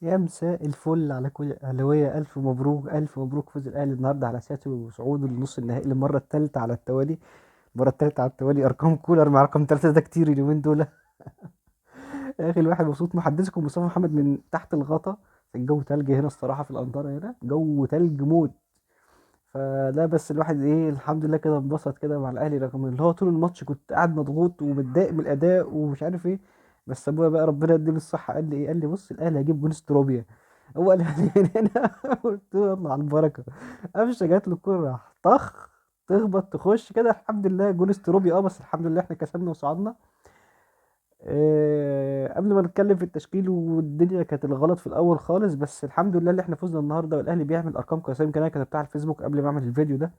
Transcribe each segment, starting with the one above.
يا مساء الفل على كل الأهلاوية. ألف مبروك، ألف مبروك فوز الأهلي النهاردة على ساتو وصعوده لنص النهائي للمرة الثالثة على التوالي. المرة الثالثة على التوالي، أرقام كولر مع رقم 3 ده كتير اليومين دول. يا أخي الواحد مبسوط. محدثكم مصطفى محمد من تحت الغطا. الجو تلج هنا الصراحة، في الأنطارة هنا جو تلج موت. فلا بس الواحد إيه، الحمد لله كده انبسط كده مع الأهلي، رغم اللي هو طول الماتش كنت قاعد مضغوط ومتضايق من الأداء ومش عارف إيه. بس أبويا بقى ربنا يديله الصحة قال لي إيه، قال لي بص الأهلي هيجيب جون استروبيا. هو قال لي من هنا. قلت له يلا على البركة. قفشه جات له الكورة راح طخ تخبط تخش كده، الحمد لله جون استروبيا. بس الحمد لله احنا كسبنا وصعدنا. قبل ما نتكلم في التشكيل والدنيا كانت الغلط في الاول خالص، بس الحمد لله اللي احنا فزنا النهارده، والاهلي بيعمل ارقام قياسية. يمكن انا كتبتها على الفيسبوك قبل ما اعمل الفيديو ده.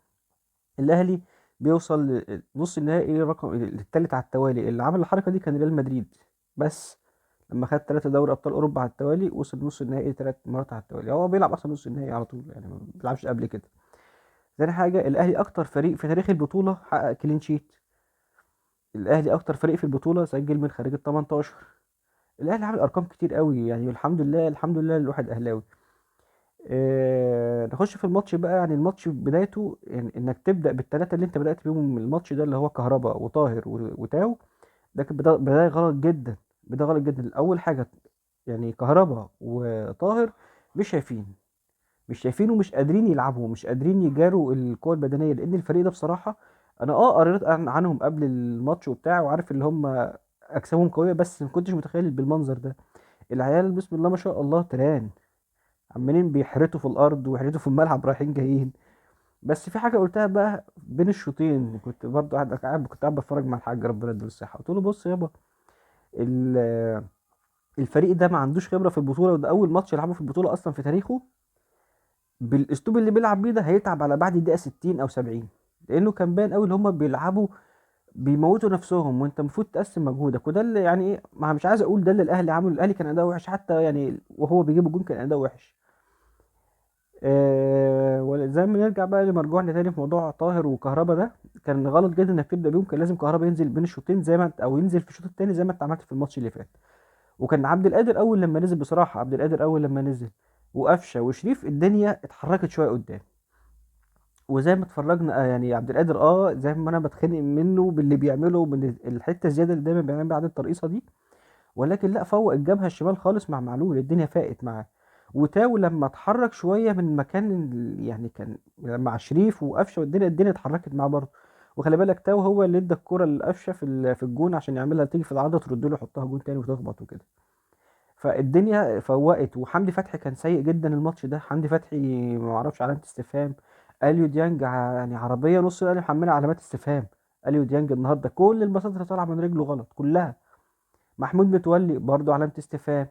الاهلي بيوصل نص النهائي رقم الثالث على التوالي. اللي عمل الحركة دي كان ريال مدريد، بس لما خد 3 دوري ابطال اوروبا على التوالي وصل نص النهائي 3 مرات على التوالي. هو بيلعب اصلا نص النهائي على طول، يعني ما بيلعبش قبل كده. تاني حاجة، الاهلي اكتر فريق في تاريخ البطولة حقق clean sheet. الاهلي اكتر فريق في البطولة سجل من خارج ال 18. الاهلي عامل ارقام كتير قوي، يعني الحمد لله، الحمد لله الواحد اهلاوي. نخش في الماتش بقى. يعني الماتش بدايته يعني انك تبدا بالثلاثة اللي انت بدات بيهم من الماتش ده، اللي هو كهربا وطاهر وتاو، ده كانت بداية غلط جدا، بداية غلط جدا. اول حاجة يعني كهربا وطاهر مش شايفين ومش قادرين يلعبوا، مش قادرين يجاروا القوة البدنية، لان الفريق ده بصراحة انا قريت عنهم قبل الماتش وبتاع، وعارف اللي هم اجسامهم قوية، بس ما كنتش متخيل بالمنظر ده. العيال بسم الله ما شاء الله تران، عمالين بيحرتوا في الارض ويحرتوا في الملعب رايحين جايين. بس في حاجة قلتها بقى بين الشوطين، كنت برضو قاعد كنت قاعد بتفرج مع الحاج ربنا يديله الصحة، قلت له بص يابا، الفريق ده ما عندوش خبره في البطولة، وده اول ماتش يلعبه في البطولة اصلا في تاريخه. بالاسلوب اللي بيلعب بيه ده هيتعب على بعد الدقيقة 60 او 70، لانه كان باين قوي ان هم بيلعبوا بيموتوا نفسهم، وانت المفروض تقسم مجهودك. وده اللي يعني ايه، ما مش عايز اقول ده اللي الاهلي عمله. الاهلي كان اداؤه وحش، حتى يعني وهو بيجيب الجون كان اداؤه وحش. وزي ما نرجع بقى لمرجوعنا تاني في موضوع طاهر وكهربا، ده كان غلط جدا انك تبدا بيهم. كان لازم كهربا ينزل بين الشوطين زي ما انت، او ينزل في الشوط التاني زي ما انت عملت في الماتش اللي فات. وكان عبد القادر اول لما نزل، بصراحة عبد القادر اول لما نزل وقفشه وشريف الدنيا اتحركت شوية قدام. وزي ما اتفرجنا، يعني عبد القادر زي ما انا بتخنق منه باللي بيعمله من الحتة الزيادة اللي دايما بيعملها بعد الترقيصه دي، ولكن لا، فوق الجبهة الشمال خالص مع معلول الدنيا فاقت معاه. وتاو لما اتحرك شوية من مكان يعني كان مع شريف وقفشه والدنيا، الدنيا اتحركت معاه برضه. وخلي بالك تاو هو اللي ادى الكره لقفشه في الجون عشان يعملها تيجي في العارضة ترد له يحطها جون تاني وتخبط وكده. فالدنيا فوقت. وحمدي فتحي كان سيء جدا الماتش ده، حمدي فتحي ما اعرفش علامة استفهام. اليو ديانج يعني عربية نص الاهلي محمله علامات استفهام. اليو ديانج النهارده كل الباصات اللي طالعه من رجله غلط كلها. محمود متولي برضه علامة استفهام،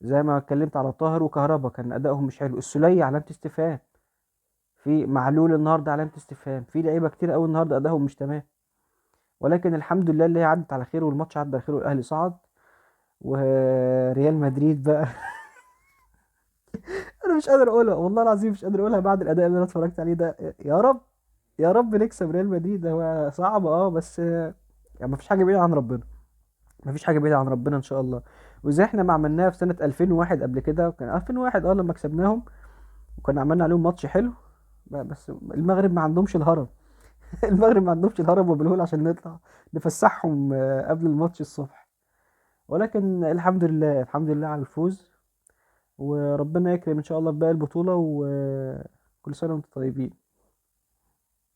زي ما اتكلمت على طاهر وكهربا كان ادائهم مش حلو. السوليه علامة استفهام، في معلول النهارده علامة استفهام، في لعيبة كتير قوي النهارده ادائهم مش تمام. ولكن الحمد لله اللي هي عدت على خير، والماتش عدى على خير، والاهلي صعد. وريال مدريد بقى انا مش قادر اقولها والله العظيم، مش قادر اقولها بعد الاداء اللي انا اتفرجت عليه ده. يا رب يا رب نكسب ريال مدريد. هو صعب بس يعني مفيش حاجة بعيدة عن ربنا، مفيش حاجة بعيدة عن ربنا ان شاء الله. وزي احنا ما عملناها في سنة 2001 قبل كده، كان 2001 لما كسبناهم وكنا عملنا عليهم ماتش حلو، بس المغرب ما عندهمش الهرم. المغرب ما عندهمش الهرم وبالهول عشان نطلع نفسحهم قبل الماتش الصبح. ولكن الحمد لله، الحمد لله على الفوز، وربنا يكرم ان شاء الله في باقي البطولة، وكل سنة وانتم طيبين.